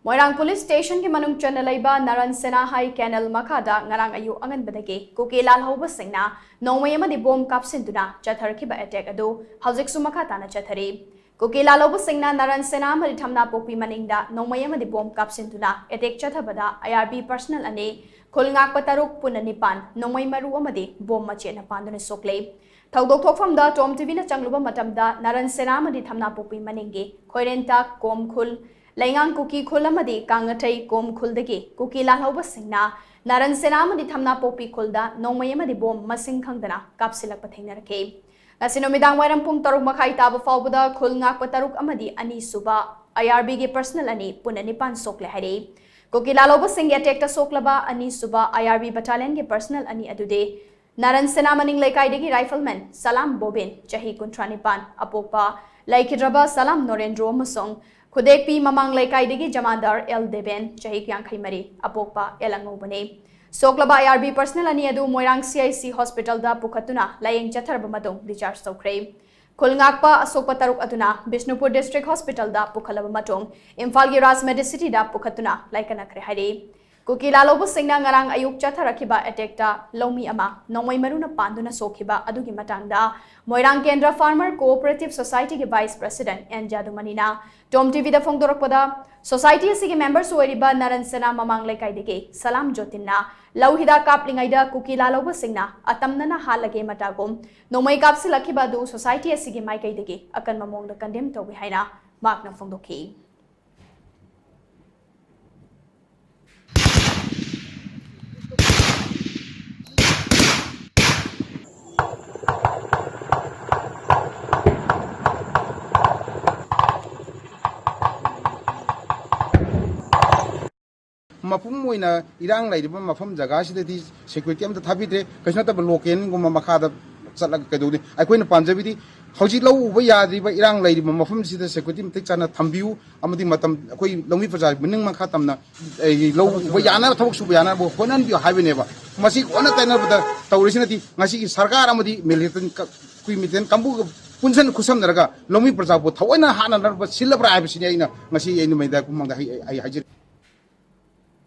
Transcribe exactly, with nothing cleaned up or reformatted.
ꯃꯣꯏꯔꯥꯡ police ꯁ꯭ꯇꯦꯁꯟꯒꯤ ꯃꯅꯨꯡ ꯆꯟꯅ ꯂꯩꯕ ꯅꯥꯔꯟ ꯁꯦꯅꯥ ꯍꯥꯏ canal ꯃꯈꯥꯗ ꯉꯔꯥꯡ ꯑꯌꯨꯛ ꯑꯉꯟꯕꯗꯒꯤ ꯀꯨꯀꯤ ꯂꯥꯜꯍꯧꯕꯁꯤꯡꯅ ꯅꯣꯡꯃꯩ ꯑꯃꯗꯤ ꯕꯣꯝ ꯀꯥꯞꯁꯤꯟꯗꯨꯅ ꯆꯠꯊꯔꯛꯈꯤꯕ ꯑꯦꯇꯦꯛ ꯑꯗꯨ ꯍꯧꯖꯤꯛꯁꯨ ꯃꯈꯥ ꯇꯥꯅ ꯆꯠꯊꯔꯤ꯫ ꯀꯨꯀꯤ ꯂꯥꯜꯍꯧꯕꯁꯤꯡꯅ ꯅꯥꯔꯟ ꯁꯦꯅꯥ ꯑꯃꯗꯤ ꯊꯝꯅꯥ ꯄꯣꯛꯄꯤ ꯃꯅꯤꯡꯗ ꯅꯣꯡꯃꯩ ꯑꯃꯗꯤ ꯕꯣꯝ ꯀꯥꯞꯁꯤꯟꯗꯨꯅ ꯑꯦꯇꯦꯛ ꯆꯠꯊꯕꯗ ꯑꯥꯏ ꯑꯥꯔ ꯕꯤ ꯄꯔꯁꯅꯦꯜ ꯑꯅꯤ, ꯈꯨꯜ ꯉꯥꯛꯄ ꯇꯔꯨꯛ, ꯄꯨꯟꯅ ꯅꯤꯄꯥꯟ, ꯅꯣꯡꯃꯩ ꯃꯔꯨ ꯑꯃꯗꯤ ꯕꯣꯝ ꯃꯆꯦꯠꯅ ꯄꯥꯟꯗꯨꯅ ꯁꯣꯛꯂꯦ꯫ ꯊꯧꯗꯣꯛ ꯊꯣꯛꯐꯝꯗ ꯇꯣꯝ ꯇꯤꯚꯤꯅ ꯆꯪꯂꯨꯕ ꯃꯇꯝꯗ ꯅꯥꯔꯟ ꯁꯦꯅꯥ ꯑꯃꯗꯤ ꯊꯝꯅꯥ ꯄꯣꯛꯄꯤ ꯃꯅꯤꯡꯒꯤ ꯈꯣꯏꯔꯦꯟꯇꯥꯛ, ꯀꯣꯝ ꯈꯨꯜ, ꯂꯩꯉꯥꯡ ꯀꯨꯀꯤ ꯈꯨꯜ ꯑꯃꯗꯤ ꯀꯥꯡꯉꯊꯩ ꯀꯣꯝ ꯈꯨꯜꯗꯒꯤ ꯀꯨꯀꯤ ꯂꯥꯜꯍꯧꯕꯁꯤꯡꯅ ꯅꯥꯔꯟ ꯁꯦꯅꯥ ꯑꯃꯗꯤ ꯊꯝꯅꯥ ꯄꯣꯛꯄꯤ ꯈꯨꯜꯗ ꯅꯣꯡꯃꯩ ꯑꯃꯗꯤ ꯕꯣꯝ ꯃꯁꯤꯡ ꯈꯪꯗꯅ ꯀꯥꯞꯁꯤꯜꯂꯛꯄ ꯊꯦꯡꯅꯔꯛꯈꯤ꯫ ꯉꯁꯤ ꯅꯨꯃꯤꯗꯥꯡ ꯋꯥꯏꯔꯝ ꯄꯨꯡ ꯇꯔꯨꯛ ꯃꯈꯥꯏ ꯇꯥꯕ ꯐꯥꯎꯕꯗ ꯈꯨꯜ ꯉꯥꯛꯄ ꯇꯔꯨꯛ ꯑꯃꯗꯤ ꯑꯅꯤꯁꯨꯕ ꯑꯥꯏ ꯑꯥꯔ ꯕꯤꯒꯤ ꯄꯔꯁꯅꯦꯜ ꯑꯅꯤ, ꯄꯨꯟꯅ ꯅꯤꯄꯥꯟ ꯁꯣꯛꯂꯦ ꯍꯥꯏꯔꯛꯏ꯫ ꯀꯨꯀꯤ ꯂꯥꯜꯍꯧꯕꯁꯤꯡꯒꯤ ꯑꯦꯇꯦꯛꯇ ꯁꯣꯛꯂꯕ ꯑꯅꯤꯁꯨꯕ ꯑꯥꯏ ꯑꯥꯔ ꯕꯤ ꯕꯠꯇꯥꯂꯤꯌꯟꯒꯤ ꯄꯔꯁꯅꯦꯜ ꯑꯅꯤ ꯑꯗꯨꯗꯤ ꯅꯥꯔꯟ ꯁꯦꯅꯥ ꯃꯅꯤꯡ ꯂꯩꯀꯥꯏꯗꯒꯤ ꯔꯥꯏꯐꯜꯃꯦꯟ ꯁꯂꯥꯝ ꯕꯣꯕꯤꯟ, ꯆꯍꯤ ꯀꯨꯟꯊ꯭ꯔꯥ ꯅꯤꯄꯥꯟ, ꯑꯄꯣꯛꯄ ꯂꯩꯈꯤꯗ꯭ꯔꯕ ꯁꯂꯥꯝ ꯅꯣꯔꯦꯟꯗ꯭ꯔꯣ ꯑꯃꯁꯨꯡ ꯈꯨꯗꯦꯛꯄꯤ ꯃꯃꯥꯡ ꯂꯩꯀꯥꯏꯗꯒꯤ ꯖꯃꯥꯟꯗꯥꯔ ꯑꯦꯜ ꯗꯦꯕꯦꯟ, ꯆꯍꯤ ꯌꯥꯡꯈꯩ ꯃꯔꯤ, ꯑꯄꯣꯛꯄ ꯑꯦꯜ ꯑꯉꯧꯕꯅꯤ꯫ ꯁꯣꯛꯂꯕ ꯑꯥꯏ ꯑꯥꯔ ꯕꯤ ꯄꯔꯁꯅꯦꯜ ꯑꯅꯤ ꯑꯗꯨ ꯃꯣꯏꯔꯥꯡ ꯁꯤ ꯑꯥꯏ ꯁꯤ ꯍꯣꯁꯄꯤꯇꯥꯜꯗ ꯄꯨꯈꯠꯇꯨꯅ ꯂꯥꯌꯦꯡ ꯆꯠꯊꯔꯕ ꯃꯇꯨꯡ ꯗꯤꯁꯆꯥꯔꯖ ꯇꯧꯈ꯭ꯔꯦ꯫ ꯈꯨꯜ ꯉꯥꯛꯄ ꯑꯁꯣꯛꯄ ꯇꯔꯨꯛ ꯑꯗꯨꯅ ꯕꯤꯁꯅꯨꯄꯨꯔ ꯗꯤꯁꯇ꯭ꯔꯤꯛ ꯍꯣꯁꯄꯤꯇꯥꯜꯗ ꯄꯨꯈꯠꯂꯕ ꯃꯇꯨꯡ ꯏꯝꯐꯥꯜꯒꯤ ꯔꯥꯖ ꯃꯦꯗꯤꯁꯤꯇꯤꯗ ꯄꯨꯈꯠꯇꯨꯅ ꯂꯥꯏꯀꯠꯅꯈ꯭ꯔꯦ ꯍꯥꯏꯔꯤ꯫ ꯀꯨꯀꯤ ꯂꯥꯜꯍꯧꯕꯁꯤꯡꯅ ꯉꯔꯥꯡ ꯑꯌꯨꯛ ꯆꯠꯊꯔꯛꯈꯤꯕ ꯑꯦꯇꯦꯛꯇ ꯂꯧꯃꯤ ꯑꯃ ꯅꯣꯡꯃꯩ ꯃꯔꯨꯅ ꯄꯥꯟꯗꯨꯅ ꯁꯣꯛꯈꯤꯕ ꯑꯗꯨꯒꯤ ꯃꯇꯥꯡꯗ ꯃꯣꯏꯔꯥꯡ ꯀꯦꯟꯗ꯭ꯔ ꯐꯥꯔꯃꯔ ꯀꯣꯑꯣꯄꯔꯦꯇꯤꯚ ꯁꯣꯁꯥꯏꯇꯤꯒꯤ ꯚꯥꯏꯁ ꯄ꯭ꯔꯁꯤꯗꯦꯟꯠ ꯑꯦꯟ ꯖꯥꯗꯨꯃꯅꯤꯅ ꯇꯣꯝ ꯇꯤꯚꯤꯗ ꯐꯣꯡꯗꯣꯔꯛꯄꯗ, ꯁꯣꯁꯥꯏꯇꯤ ꯑꯁꯤꯒꯤ ꯃꯦꯝꯕꯔꯁꯨ ꯑꯣꯏꯔꯤꯕ ꯅꯥꯔꯟ ꯁꯦꯅꯥ ꯃꯃꯥꯡ ꯂꯩꯀꯥꯏꯗꯒꯤ ꯁꯂꯥꯝ ꯖꯣꯇꯤꯟꯅ ꯂꯧ ꯍꯤꯗꯥꯛ ꯀꯥꯞꯂꯤꯉꯩꯗ ꯀꯨꯀꯤ ꯂꯥꯜꯍꯧꯕꯁꯤꯡꯅ ꯑꯇꯝꯅꯅ ꯍꯥꯠꯂꯒꯦ ꯃꯇꯥꯒꯨꯝ ꯅꯣꯡꯃꯩ ꯀꯥꯞꯁꯤꯜꯂꯛꯈꯤꯕ ꯑꯗꯨ ꯁꯣꯁꯥꯏꯇꯤ ꯑꯁꯤꯒꯤ ꯃꯥꯏꯀꯩꯗꯒꯤ ꯑꯀꯟꯕ ꯃꯑꯣꯡꯗ ꯀꯟꯗꯦꯝ ꯇꯧꯏ ꯍꯥꯏꯅ ꯃꯍꯥꯛꯅ ꯐꯣꯡꯗꯣꯛꯈꯤ꯫ ꯃꯄꯨꯝ ꯑꯣꯏꯅ ꯏꯔꯥꯡ ꯂꯩꯔꯤꯕ ꯃꯐꯝ ꯖꯒꯥꯁꯤꯗꯗꯤ ꯁꯦꯀ꯭ꯌꯨꯔꯤꯇꯤ ꯑꯝꯇ ꯊꯥꯕꯤꯗ꯭ꯔꯦ꯫ ꯀꯩꯁꯨ ꯅꯠꯇꯕ ꯂꯣꯀꯦꯜꯒꯨꯝꯕ ꯃꯈꯥꯗ ꯆꯠꯂꯒ ꯀꯩꯗꯧꯅꯤ? ꯑꯩꯈꯣꯏꯅ ꯄꯥꯝꯖꯕꯗꯤ ꯍꯧꯖꯤꯛ ꯂꯧ ꯎꯕ ꯌꯥꯗ꯭ꯔꯤꯕ ꯏꯔꯥꯡ ꯂꯩꯔꯤꯕ ꯃꯐꯝꯁꯤꯗ ꯁꯦꯀ꯭ꯌꯨꯔꯤꯇꯤ ꯃꯇꯤꯛ ꯆꯥꯅ ꯊꯝꯕꯤꯌꯨ ꯑꯃꯗꯤ ꯃꯇꯝ ꯑꯩꯈꯣꯏ ꯂꯧꯃꯤ ꯄ꯭ꯔꯖꯥ ꯃꯅꯤꯡ ꯃꯈꯥ ꯇꯝꯅ ꯑꯩ ꯂꯧ ꯎꯕ ꯌꯥꯅꯕ, ꯊꯕꯛ ꯁꯨꯕ ꯌꯥꯅꯕ ꯍꯣꯠꯅꯍꯟꯕꯤꯌꯨ ꯍꯥꯏꯕꯅꯦꯕ꯫ ꯃꯁꯤ ꯑꯣꯟꯅ ꯇꯩꯅꯕꯗ ꯇꯧꯔꯤꯁꯤꯅꯗꯤ ꯉꯁꯤꯒꯤ ꯁꯔꯀꯥꯔ ꯑꯃꯗꯤ ꯃꯤꯂꯤꯇꯦꯟ ꯀ-, ꯑꯩꯈꯣꯏ ꯃꯤꯂꯤꯇꯦꯟ ꯀꯥꯡꯕꯨꯒ ꯄꯨꯟꯁꯤꯟ ꯈꯨꯠꯁꯝꯅꯔꯒ ꯂꯧꯃꯤ ꯄ꯭ꯔꯖꯥꯕꯨ ꯊꯑꯣꯏꯅ ꯍꯥꯠꯅꯅꯕ ꯁꯤꯜꯂꯕ꯭ꯔꯥ ꯍꯥꯏꯕꯁꯤꯅꯤ ꯑꯩꯅ ꯉꯁꯤ ꯑꯩꯅ ꯃꯩꯗ ꯃꯃꯥꯡꯗ ꯑꯩ ꯑꯩ ꯍꯥꯏꯖꯔꯤ꯫